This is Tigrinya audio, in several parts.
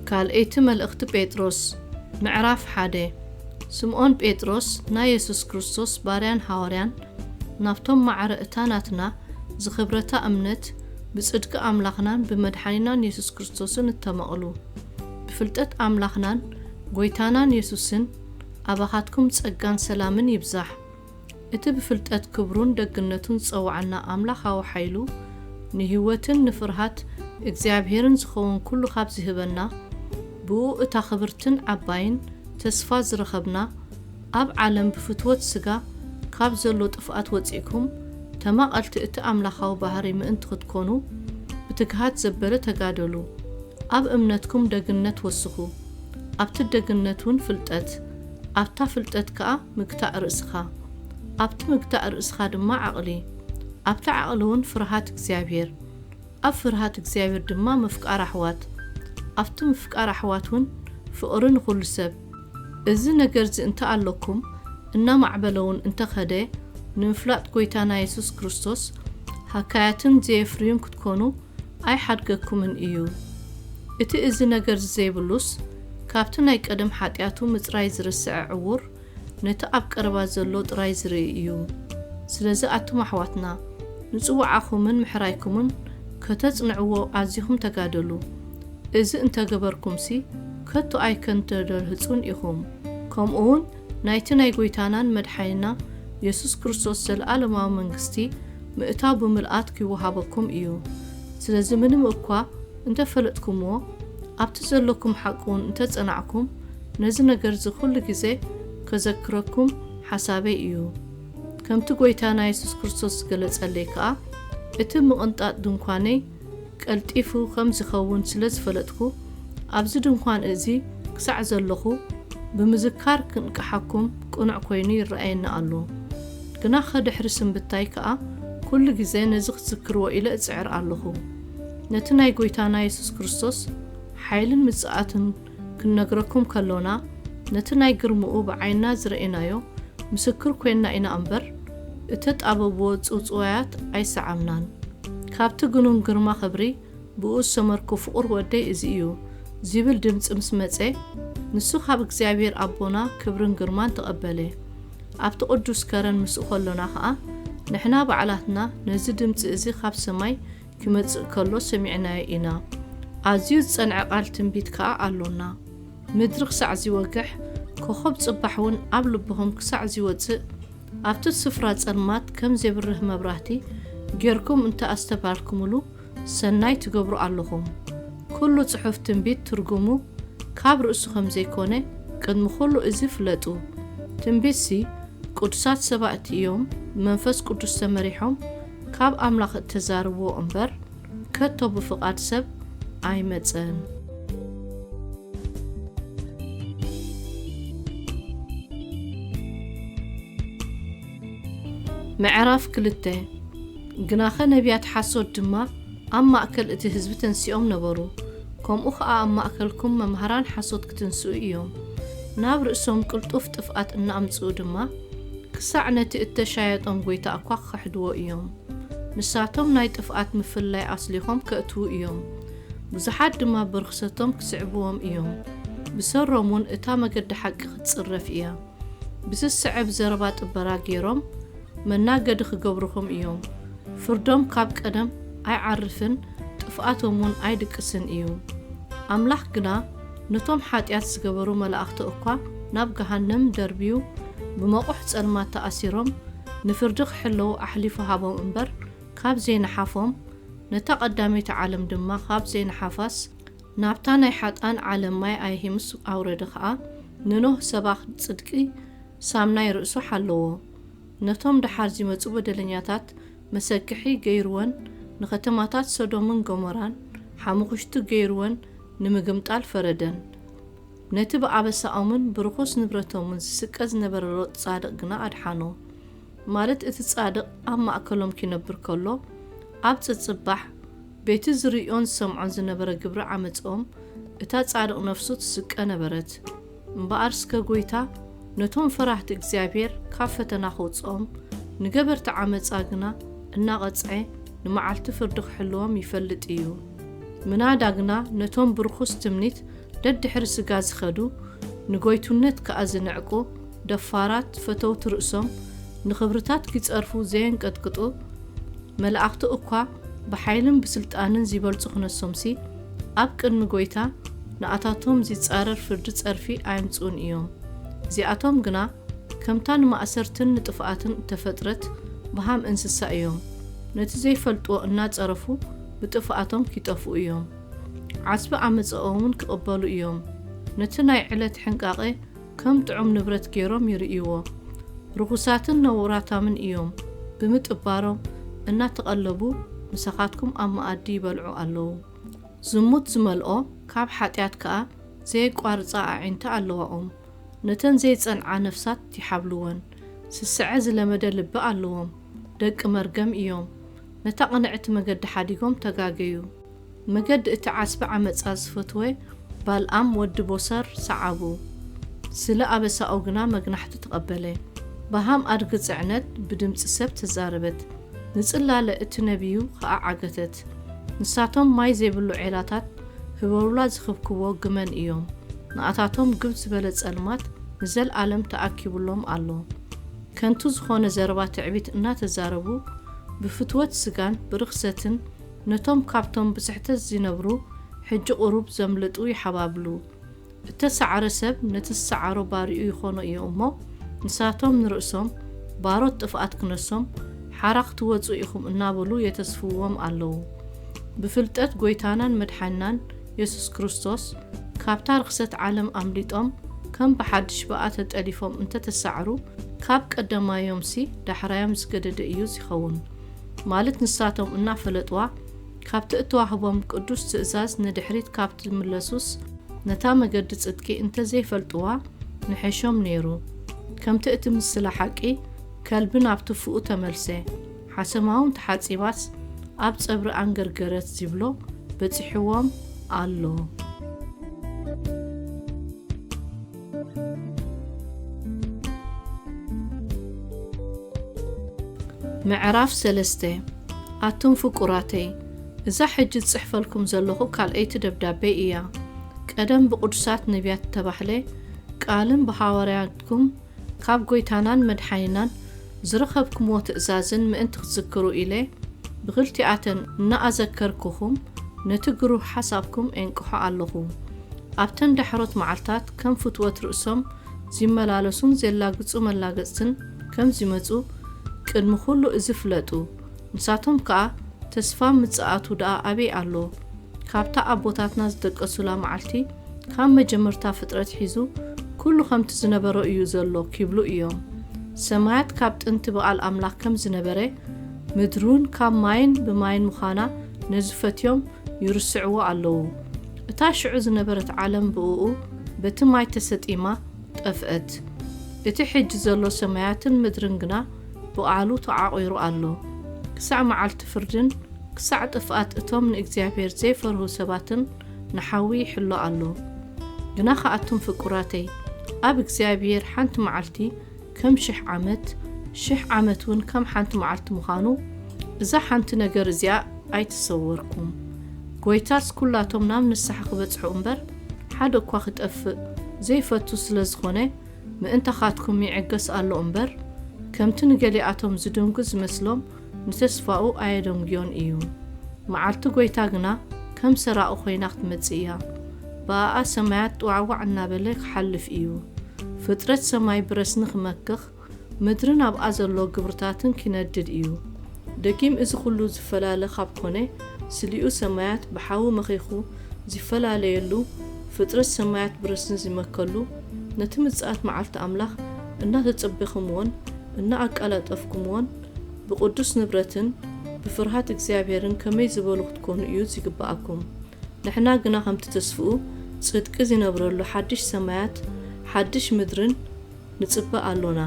ካልኣይቲ መልእኽቲ ጴጥሮስ፣ ምዕራፍ ሓደ። ስምዖን ጴጥሮስ፣ ናይ የሱስ ክርስቶስ ባርያን ሃዋርያን፣ ናብቶም ማዕረ እታ ናትና ዝኽብረታ እምነት ብጽድቂ ኣምላኽናን ብመድሓኒናን የሱስ ክርስቶስን እተመቕሉ፣ ብፍልጠት ኣምላኽናን ጐይታናን የሱስን ኣባኻትኩም ጸጋን ሰላምን ይብዛሕ። እቲ ብፍልጠት ክብሩን ደግነቱን ዝጸውዓና ኣምላኻዊ ሓይሉ፣ ንህይወትን ንፍርሃት እግዚኣብሄርን ዝኸውን ኩሉ ካብ ዝህበና፣ ብኡ እታ ክብርትን ዓባይን ተስፋ ዝረኸብና፣ ኣብ ዓለም ብፍትወት ስጋ ካብ ዘሎ ጥፍኣት ወጺእኩም፣ ተማቐልቲ እቲ ኣምላኻዊ ባህሪ ምእንቲ ክትኮኑ፣ ብትግሃት ዘበለ ተጋደሉ። ኣብ እምነትኩም ደግነት ወስኹ፣ ኣብቲ ደግነት እውን ፍልጠት፣ ኣብታ ፍልጠት ከኣ ምግታእ ርእስኻ፣ ኣብቲ ምግታእ ርእስኻ ድማ ዓቕሊ፣ ኣብቲ ዓቕሊ እውን ፍርሃት እግዚኣብሔር፣ ኣብ ፍርሃት እግዚኣብሔር ድማ ምፍቃር ኣሕዋት፣ ኣብቲ ምፍቃር ኣሕዋት እውን ፍቕሪ ንኹሉ ሰብ። እዚ ነገርዚ እንተ ኣሎኩም፣ እናማዕበለ እውን እንተ ኸደ፣ ንምፍላጥ ጐይታና የሱስ ክርስቶስ ሃካያትን ዘየፍርዩን ክትኮኑ ኣይሓድገኩምን እዩ። እቲ እዚ ነገር ዘይብሉስ፣ ካብቲ ናይ ቀደም ሓጢኣቱ ምጽራይ ዝርስዐ ዕዉር፣ ነቲ ኣብ ቀረባ ዘሎ ጥራይ ዝርኢ እዩ። ስለዚ ኣቱም ኣሕዋትና፣ ንጽውዓኹምን ምሕራይኩምን ከተጽንዕዎ ኣዚኹም ተጋደሉ። እዚ እንተገበርኩምሲ፣ ከቶ ኣይከንተደርህጹን ኢኹም። ከምኡውን ናይቲ ናይ ጐይታናን መድሓኒና የሱስ ክርስቶስ ዘለኣለማዊ መንግስቲ ምእታው ብምልኣት ኪወሃበኩም እዩ። ስለዚ ምንም እኳ እንተ ፈለጥኩምዎ፣ ኣብቲ ዘሎኩም ሓቂ እውን እንተ ጸናዕኩም፣ ነዚ ነገርዚ ኩሉ ግዜ ከዘክረኩም ሓሳበይ እዩ። ከምቲ ጐይታና የሱስ ክርስቶስ ዝገለጸለይ ከኣ፣ እቲ ምቕንጣጥ ድንኳነይ ቀልጢፉ ከም ዝኸውን ስለ ዝፈለጥኩ፣ ኣብዚ ድንኳን እዚ ክሳዕ ዘለኹ ብምዝካር ክንቅሓኩም ቅኑዕ ኮይኑ ይረኣየኒ ኣሎ። ግናኸ ድሕሪ ስንብታይ ከኣ ኩሉ ግዜ ነዚ ክትዝክርዎ ኢለ እጽዕር ኣለኹ። ነቲ ናይ ጐይታና የሱስ ክርስቶስ ሓይልን ምጽኣትን ክንነግረኩም ከሎና፣ ነቲ ናይ ግርምኡ ብዓይንና ዝረኤናዮ ምስክር ኮይንና ኢና እምበር፣ እተጣበብዎ ጽውጽዋያት ኣይሰዓብናን። ካብቲ ግኑን ግርማ ክብሪ ብኡ ዝሰመርኩ ፍቑር ወደይ እዚ እዩ ዚብል ድምጺ ምስ መጸ፣ ንሱ ካብ እግዚኣብሔር ኣቦና ክብርን ግርማን ተቐበለ። ኣብቲ ቅዱስ ከረን ምስኡ ከሎና ኸኣ፣ ንሕና ባዕላትና ነዚ ድምጺ እዚ ካብ ሰማይ ኪመጽእ ከሎ ሰሚዕናዮ ኢና። ኣዝዩ ዝጸንዐ ቃል ትንቢት ከኣ ኣሎና። ምድሪ ክሳዕ ዚወግሕ፣ ኮኸብ ጽባሕ እውን ኣብ ልብኹም ክሳዕ ዚወጽእ፣ ኣብቲ ስፍራ ጸልማት ከም ዜብርህ መብራህቲ ጌርኩም እንተ ኣስተብሃልኩምሉ፣ ሰናይ ትገብሩ ኣለኹም። ኩሉ ጽሑፍ ትንቢት ትርጉሙ ካብ ርእሱ ከም ዘይኮነ፣ ቅድሚ ኩሉ እዚ ፍለጡ። ትንቢትሲ ቅዱሳት ሰባእቲ እዮም፣ ብመንፈስ ቅዱስ ተመሪሖም ካብ ኣምላኽ እተዛረብዎ እምበር፣ ከቶ ብፍቓድ ሰብ ኣይመጸን። ምዕራፍ ክልተ። ግናኸ ነቢያት ሓሶት ድማ ኣብ ማእከል እቲ ህዝቢ ተንሲኦም ነበሩ። ከምኡ ኸኣ ኣብ ማእከልኩም መምሃራን ሓሶት ክትንስኡ እዮም። ናብ ርእሶም ቅልጡፍ ጥፍኣት እናኣምጽኡ ድማ፣ ክሳዕ ነቲ እተሻየጦም ጐይታ እኳ ክኽሕድዎ እዮም። ንሳቶም ናይ ጥፍኣት ምፍልላይ ኣስሊኾም ከእትዉ እዮም። ብዙሓት ድማ ብርኽሰቶም ክስዕብዎም እዮም። ብሰሮም እውን እታ መገዲ ሓቂ ክትጽረፍ እያ። ብዝስዕብ ዘረባ ጥበራ ገይሮም መናገዲ ክገብሩኹም እዮም። ፍርዶም ካብ ቀደም ኣይዓርፍን፣ ጥፍኣቶም እውን ኣይድቅስን እዩ። ኣምላኽ ግና ነቶም ሓጢኣት ዝገበሩ መላእኽቱ እኳ ናብ ገሃነም ደርብዩ፣ ብመቑሕ ጸልማት ተኣሲሮም ንፍርዲ ክሕለዉ ኣሕሊፉ ሃቦም እምበር፣ ካብ ዘይነሓፎም፣ ነታ ቀዳመይቲ ዓለም ድማ ካብ ዘይነሓፋስ፣ ናብታ ናይ ሓጥኣን ዓለም ማይ ኣይሂምስ ኣውረደ ኸኣ፣ ንኖህ ሰባኽ ጽድቂ ሳምናይ ርእሱ ሓለዎ። ነቶም ደሓር ዚመጹ በደለኛታት መሰክሒ ገይርወን፣ ንኸተማታት ሶዶምን ገሞራን ሓሙኽሽቲ ገይርወን ንምግምጣል ፈረደን። ነቲ ብኣበሳኦምን ብርኹስ ንብረቶምን ዝስቀ ዝነበረ ሎጥ ጻድቕ ግና ኣድሓኖ። ማለት እቲ ጻድቕ ኣብ ማእከሎም ኪነብር ከሎ፣ ኣብ ጽጽባሕ ቤቲ ዝርእዮን ዝሰምዖን ዝነበረ ግብሪ ዓመጽኦም፣ እታ ጻድቕ ነፍሱ ትስቀ ነበረት። እምበኣር እስከ ጐይታ ነቶም ፈራህቲ እግዚኣብሔር ካብ ፈተና ኸውጽኦም፣ ንገበርቲ ዓመጻ ግና እናቐጽዐ ንመዓልቲ ፍርዲ ክሕልዎም ይፈልጥ እዩ። ምናዳ ግና ነቶም ብርኹስ ትምኒት ደድሕሪ ስጋ ዝኸዱ፣ ንጎይቱነት ከኣ ዝንዕቁ፣ ደፋራት፣ ፈተውቲ ርእሶም፣ ንኽብርታት ኪጸርፉ ዘየንቀጥቅጡ፣ መላእኽቲ እኳ ብሓይልን ብስልጣንን ዚበልጹ ክነሶምሲ፣ ኣብ ቅድሚ ጎይታ ንኣታቶም ዚጻረር ፍርዲ ጸርፊ ኣየምጽኡን እዮም። እዚኣቶም ግና ከምታ ንማእሰርትን ንጥፍኣትን እተፈጥረት በሃም እንስሳ እዮም። ነቲ ዘይፈልጥዎ እናጸረፉ ብጥፍኣቶም ኪጠፍኡ እዮም። ዓስቢ ዓመጸኦምን ክቕበሉ እዮም። ነቲ ናይ ዕለት ሕንቃቐ ከም ጥዑም ንብረት ገይሮም ይርእይዎ። ርኹሳትን ነውራታምን እዮም። ብምጥባሮም እናተቐለቡ ምሳኻትኩም ኣብ መኣዲ ይበልዑ ኣለዉ። ዝሙት ዝመልኦ ካብ ሓጢኣት ከኣ ዘየቋርጻ ኣዒንቲ ኣለዋኦም። ነተን ዘይጸንዓ ነፍሳት ይሓብልወን። ስስዐ ዝለመደ ልቢ ኣለዎም። ደቂ መርገም እዮም። ነታ ቅንዕቲ መገዲ ሓዲጎም ተጋገዩ። መገዲ እቲ ዓስቢ ዓመጻ ዝፈትወ ባልኣም ወዲ ቦሰር ሰዓቡ። ስለ ኣበሳኡ ግና መግናሕቲ ተቐበለ። በሃም ኣድጊ ጽዕነት ብድምጺ ሰብ ተዛረበት። ንጽላለ እቲ ነቢዩ ኸኣ ዓገተት። ንሳቶም ማይ ዘይብሉ ዔላታት ህበሩላ ዝኽብክቦ ግመን እዮም። ንኣታቶም ግብ ዝበለ ጸልማት ንዘለኣለም ተኣኪቡሎም ኣሎ። ከንቱ ዝኾነ ዘረባ ትዕቢት እናተዛረቡ፣ ብፍትወት ስጋን ብርኽሰትን ነቶም ካብቶም ብስሕተት ዚነብሩ ሕጂ ቁሩብ ዘምልጡ ይሓባብሉ። እተሳዕረ ሰብ ነቲ ዝሰዓሮ ባርዩ ይኾኖ እዩ እሞ፣ ንሳቶም ንርእሶም ባሮት ጥፍኣት ክነሶም ሓራ ክትወጹ ኢኹም እናበሉ የተስፍዎም ኣለዉ። ብፍልጠት ጐይታናን መድሓኒናን የሱስ ክርስቶስ ካብታ ርኽሰት ዓለም ኣምሊጦም ከም ብሓድሽ ብኣ ተጠሊፎም እንተተሳዕሩ፣ ካብ ቀደማዮምሲ ዳሕራዮም ዝገደደ እዩ ዚኸውን። ማለት ንሳቶም እናፈለጥዋ ካብቲ እተዋህቦም ቅዱስ ትእዛዝ ንድሕሪት ካብ ትምለሱስ፣ ነታ መገዲ ጽድቂ እንተ ዘይፈልጥዋ ንሐሾም ነይሩ። ከምቲ እቲ ምስላ ሓቂ ከልቢ ናብ ትፉኡ ተመልሰ፣ ሓሰማ እውን ተሓጺባስ ኣብ ጸብሪ ኣንገርገረት ዚብሎ በጺሕዎም ኣሎ። ምዕራፍ ሰለስተ። ኣቱም ፍቁራተይ፣ እዛ ሕጂ ዝጽሕፈልኩም ዘለኹ ካልኣይቲ ደብዳቤ እያ። ቀደም ብቕዱሳት ነቢያት እተባህለ ቃልን ብሃዋርያትኩም ካብ ጐይታናን መድሓኒናን ዝረኸብኩምዎ ትእዛዝን ምእንቲ ክትዝክሩ ኢለ፣ ብኽልቲኣተን እናኣዘከርኩኹም ነቲ ግሩህ ሓሳብኩም ኤንቅሖ ኣለኹ። ኣብተን ዳሕሮት መዓልታት ከም ፍትወት ርእሶም ዚመላለሱን ዜላግጹ መላገጽትን ከም ዚመጹ ቅድሚ ኹሉ እዚ ፍለጡ። ንሳቶም ከኣ፣ ተስፋ ምጽኣቱ ደኣ ኣበይ ኣሎ? ካብታ ኣቦታትና ዝደቀሱላ መዓልቲ ካብ መጀመርታ ፍጥረት ሒዙ ኩሉ ከምቲ ዝነበሮ እዩ ዘሎ ኪብሉ እዮም። ሰማያት ካብ ጥንቲ ብቓል ኣምላኽ ከም ዝነበረ፣ ምድሪ እውን ካብ ማይን ብማይን ምዃና ነዚ ፈትዮም ይርስዕዎ ኣለዉ። እታ ሽዑ ዝነበረት ዓለም ብእኡ በቲ ማይ ተሰጢማ ጠፍአት። እቲ ሕጂ ዘሎ ሰማያትን ምድርን ግና ብቓሉ ተዓቒሩ ኣሎ። ክሳዕ መዓልቲ ፍርድን ክሳዕ ጥፍኣት እቶም ንእግዚኣብሔር ዘይፈርሁ ሰባትን ንሓዊ ይሕሎ ኣሎ። ግናኸ ኣቱም ፍቁራተይ፣ ኣብ እግዚኣብሔር ሓንቲ መዓልቲ ከም ሽሕ ዓመት፣ ሽሕ ዓመት እውን ከም ሓንቲ መዓልቲ ምዃኑ፣ እዛ ሓንቲ ነገር እዚኣ ኣይትሰወርኩም። ጐይታስ ኩላቶም ናብ ንስሓ ክበጽሑ እምበር፣ ሓደ እኳ ክጠፍእ ዘይፈቱ ስለ ዝኾነ፣ ምእንታኻትኩም ይዕገስ ኣሎ እምበር፣ ከምቲ ንገሊኣቶም ዝድንጉ ዝመስሎም፣ ንተስፋኡ ኣየደንጉዮን እዩ። መዓልቲ ጐይታ ግና ከም ሰራቒ ኾይና ክትመጽእ እያ። ብኣኣ ሰማያት ጥዋዕዋዕ እናበለ ክሓልፍ እዩ። ፍጥረት ሰማይ ብረስኒ ክመክኽ፣ ምድርን ኣብኣ ዘሎ ግብርታትን ኪነድድ እዩ። ደጊም እዚ ኹሉ ዝፈላለ ካብ ኮነ፣ ስሊኡ ሰማያት ብሓዊ መኺኹ ዚፈላለየሉ፣ ፍጥረት ሰማያት ብረስኒ ዚመከሉ፣ ነቲ ምጽኣት መዓልቲ ኣምላኽ እናተጸበኹምዎን እናኣቀላጠፍኩምዎን፣ ብቕዱስ ንብረትን ብፍርሃት እግዚኣብሔርን ከመይ ዝበሉ ክትኮኑ እዩ ዚግብኣኩም። ንሕና ግና ከምቲ ተስፍኡ ጽድቂ ዚነብረሉ ሓድሽ ሰማያት ሓድሽ ምድርን ንጽበ ኣሎና።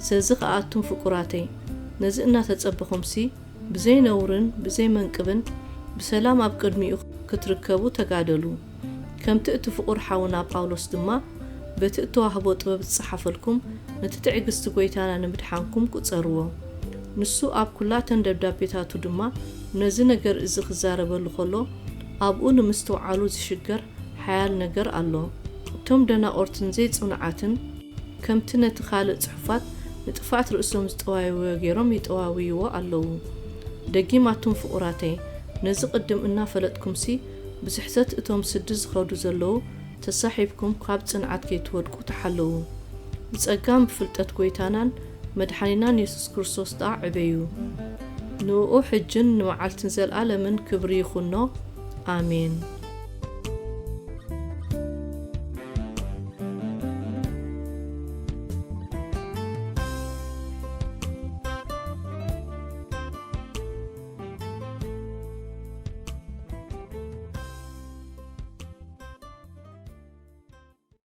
ስለዚ ኸኣ ኣቱም ፍቁራተይ፣ ነዚ እናተጸበኹምሲ፣ ብዘይ ነውርን ብዘይ መንቅብን ብሰላም ኣብ ቅድሚኡ ክትርከቡ ተጋደሉ። ከምቲ እቲ ፍቑር ሓውና ጳውሎስ ድማ በቲ እተዋህቦ ጥበብ ዝጸሓፈልኩም፣ ነቲ ትዕግስቲ ጐይታና ንምድሓንኩም ቁጸርዎ። ንሱ ኣብ ኩላተን ደብዳቤታቱ ድማ ነዚ ነገር እዚ ክዛረበሉ ኸሎ፣ ኣብኡ ንምስትውዓሉ ዝሽገር ሓያል ነገር ኣሎ። እቶም ደናቑርትን ዘይጽኑዓትን ከምቲ ነቲ ካልእ ጽሑፋት ንጥፍኣት ርእሶም ዝጠዋየወዮ ገይሮም ይጠዋውይዎ ኣለዉ። ደጊማቱም ፍቑራተይ፣ ነዚ ቅድም እናፈለጥኩምሲ ብስሕተት እቶም ስዲ ዝኸዱ ዘለዉ ተሳሒብኩም ካብ ጽንዓት ከይትወድቁ ተሓለዉ። ብጸጋን ብፍልጠት ጐይታናን መድሓኒናን የሱስ ክርስቶስ ደኣ ዕበዩ። ንእኡ ሕጅን ንመዓልትን ዘለኣለምን ክብሪ ይኹኖ። ኣሜን።